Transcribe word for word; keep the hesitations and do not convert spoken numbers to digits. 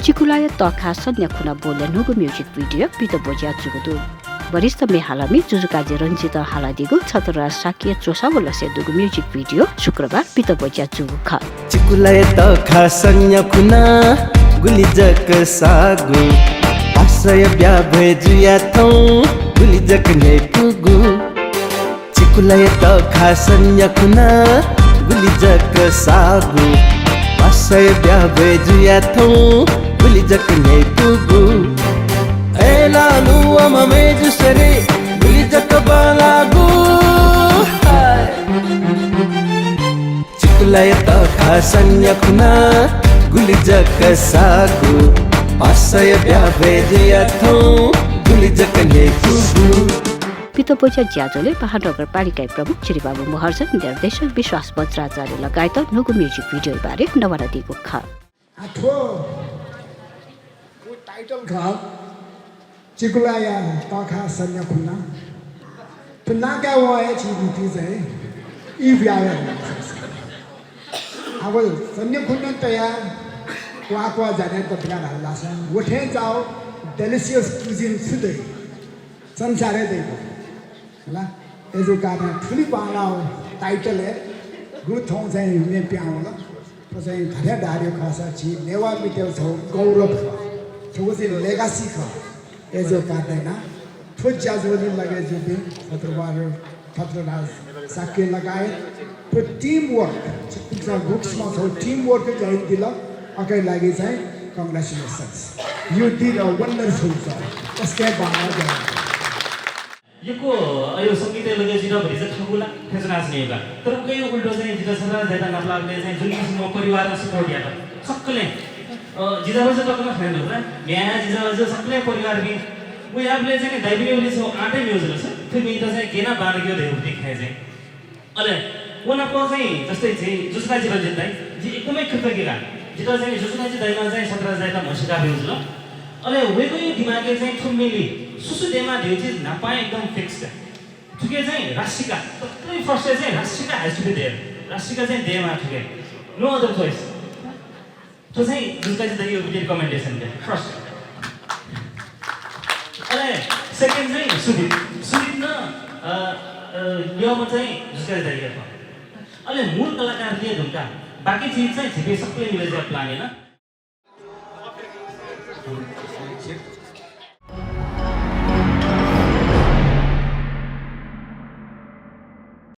चिकुलाया तःखा सन्या खुना बोलय् न्हूगु music video पितब्वज्या जूगु दु। वरिष्ठ म्ये हालामि जुजुकाजी रञ्जितं हालादीगु छत्रराज शाक्यया च्वसा व लसय् दुगु music video शुक्रबार पितब्वज्या जूगु खः। चिकुलाया तःखा सन्या खुना गुलि जक साःगु, पासाया ब्याभ्वय् जुया थौं गुलि जक न्ह्यइपुगु। चिकुलाया तःखा सन्या खुना गुलि जक साःगु, पासाया ब्याभ्वय् जुया थौं गुलि जक न्ह्यइपुगु। अय् लालु व मय्जु सरे गुलि जक बल्लाःगु। हाय। चिकुलाया तःखा सन्या खुना गुलि जक साःगु, पासाया ब्याभ्वय् जुया थौं गुलि जक न्ह्यइपुगु। पितब्वज्या ज्याझ्वलय् पाहां नगरपालिकाया प्रमुख चिरिबाबु महर्जन, निर्देशक विश्वास वज्राचार्य लगायत न्हूगु music video-या बारे नवानादीगु खः। आ, थ्व, थ्व title खः, चिकुलाया तःखा सन्या खुना। थ्व नां काये वं हे झी म्हितय् चाहिँ ई बियाः वये। अब सन्या खुना तयाः क्वाः क्वाः जाने तक धाल धाःसा, व थें जाःगु delicious cuisine छु दइ? संसारय् दइगु। हला, अय्जूगु कारणं थुलि बांलाःगु title हे गुगु थौं चाहिँ म्ये पिहां वल। थ्व चाहिँ गथे धायेगु खःसा झी नेवाः मितय् छगू गौरव खः। थ्व चाहिँ legacy खः। अय्जूगु कारणं यानाः थ्व ज्याझ्वलय् लगे जूपिं छत्रबहादुर, छत्रराज शाक्य लगायत थ्व team work, गुगु किसिमं छगू team work यानादिल, अय्का लागि चाहिँ congratulations। You did a wonderful job। तसकं बांलाः। यक्व, अ, यो संगीतय् लगे जुइत भतिचा थःगु ला थें च्वनाच्वनीगु का। तर उकिया उल्टो चाहिँ जितः छत्रराज दाइयात नापलाःबलय् चाहिँ जुन किसिमं परिवारं support यात, सकलें, अ, जिजाभाजु तक नं खने दु ला, म्ह्याय् जिजाभाजु सकलें परिवारपिं। व याःबलय् चाहिँ नि दाइपिनिगु छगू आँटय् म्ये जुल सर, थुपिन्त चाहिँ गय् यानाः बांलाकेगु धइगु बुद्धि खये चाहिँ। अले व नाप चाहिँ जस्तै झी जुजुकाजी रञ्जित दाइ, जि एकदमै कृतज्ञ का। जितः चाहिँ जुजुकाजी दाइनं चाहिँ छत्रराज दाइयात म्हसीका ब्यूगु जुल। अले वय्कःया दिमागय् चाहिँ थ्व म्येलिइ सु सु दयेमाः धइगु चिज न्हापां एकदम fix का। थुके चाहिँ राशिका, तत्रै first-य् चाहिँ Rashika has to be there। Rashika चाहिँ दयेमाः थुके। No other choice। थ्व चाहिँ जुजुकाजी दाइया recommendation का, first। अले second चाहिँ सुदीप। सुदीप नं, अ, अ, न्यंम्ह चाहिँ जुजुकाजी दाइया खः। अले मूल कलाकारपिं धुंकाः बाकी चिज चाहिँ झीपिं सकलें मिले जुयाः plan याना।